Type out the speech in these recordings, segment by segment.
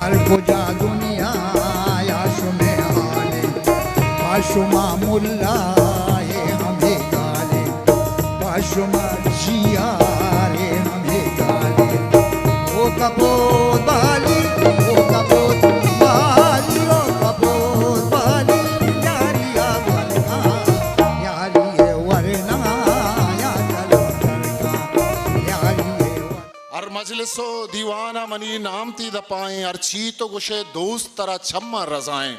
ہر کجا دنیا یا شمے حالے، پا شما ملا اے ہمے گالے، پا شما جیارے ہمے گالے۔ او کپوت بالی، او کپوت بالی، او کپوت بالی، یاری ءِ ورنا، یاری ءِ ورنا، یا چلو درکا، یاری ءِ ورنا۔ ہر مجلس و دیوان ءَ منی نام تی دپائیں، ہر چی تو گوشے دوست ترا چماں رضائیں۔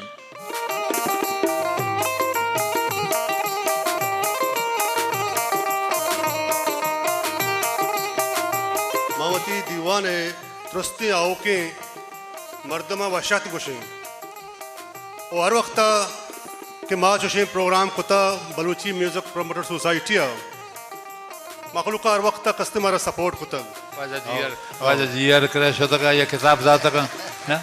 ما وتی دیوان ءِ درستیں آؤکیں مردماں وش آتک گوشیں۔ و ہر وقت ءَ کہ ما چوشیں پروگرام کتا بلوچی میوزک پروموٹر سوسائٹی ءَ، مخلوق ءَ ہر وقت ءَ کستیں مارا سپورٹ کتگ۔ واجہ جی آر، واجہ جی آر کرا شتگ ءَ یک کتاب داتگ نا؟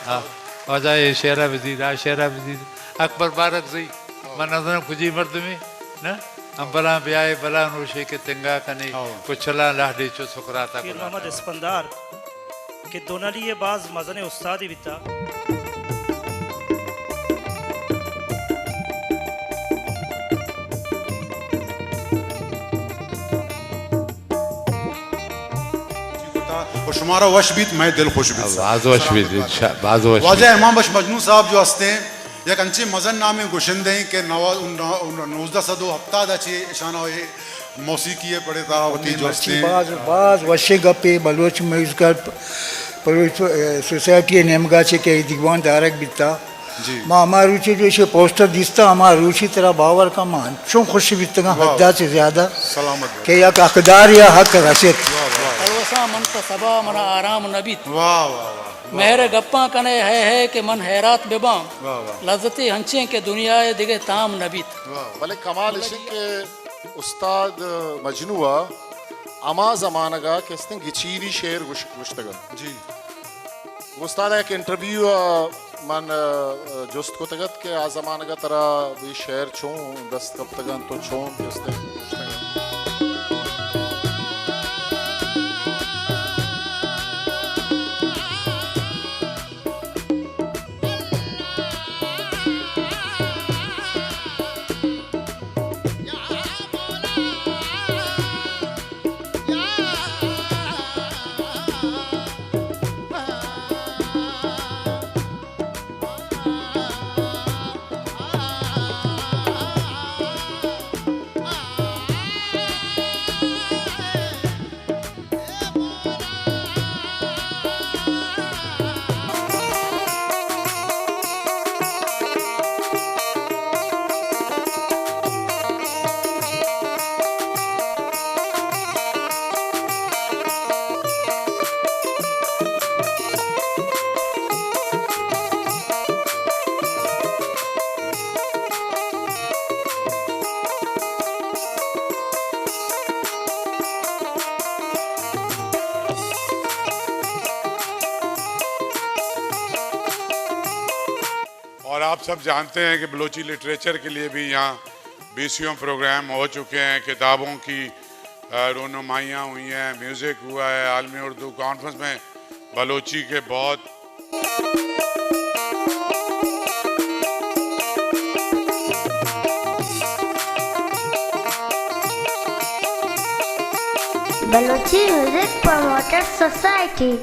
ہاں۔ واجہ اے شعرا بزیر، آ شعرا بزیر۔ اکبر بارکزئی، من نزاناں کجی مردمے نا؟ ہم بلاں بیائے، بلاں نوشے کہ تنگا کنے، ہاں۔ کچلاں لہڈے چو سکراتا پیر گلاٹا۔ محمد اسپندار کہ دونلی ءِ باز مزنیں استادے بیتا۔ و شمارا وش بیت، مئے دل خوش بیت۔ باز وش بیت، انشاء-، باز وش واجہ بیت۔ امام بخش مجنون صاحب جو ہستیں، یک انچیں مزن نامیں گشندہ ایں کہ نوا-، نوزدہ سد و ہپتاد ءَ چہ اشانا اے موسیقی ءِ پڑے تہا وتی جو مرچی ہستیں۔ باز، باز وشیں گپے بلوچ میوزیکل پروڈیوسر سوسائٹی ءِ نیمگا چہ کہ اے دیوان دارگ بیتا۔ جی۔ ما ہما روچے جو ایشی پوسٹر دیستا، ہما روچی ترا باور کن ما انچوں خوش بیتگاں، واہ۔ حدا چہ زیادہ سلامت بات۔ کہ یک حقدار یا حق رسیت۔ واہ، واہ۔ الوساں من پہ سبا منا آرام نہ بیت۔ واہ، واہ، واہ۔ مہر ءِ گپاں کنے ہے ہے کہ من حیرات بباں۔ واہ، واہ۔ لذتے ہنچیں کہ دنیا ءِ دگہ تام نہ بیت۔ واہ۔ بلے کمال اش کہ استاد مجنو ءَ ہما زمانگ ءَ کہ استیں گچینی شعر گوش-، گوشتگ ات۔ جی۔ استاد ءَ یک انٹرویو ءَ من، ءَ، جست کتگ ات کہ آ زمانگ ءَ ترا اے شعر چون دست کپتگ انت، تو چون کہ استیں گوشتگ ات۔ اور آپ سب جانتے ہیں کہ بلوچی لٹریچر کے لیے بھی یہاں بیسیوں پروگرام ہو چکے ہیں، کتابوں کی، آ، رونمائیاں ہوئی ہیں، میوزک ہوا ہے، عالمی اردو کانفرنس میں بلوچی کے بہت بلوچی میوزک پروموٹر سوسائٹی۔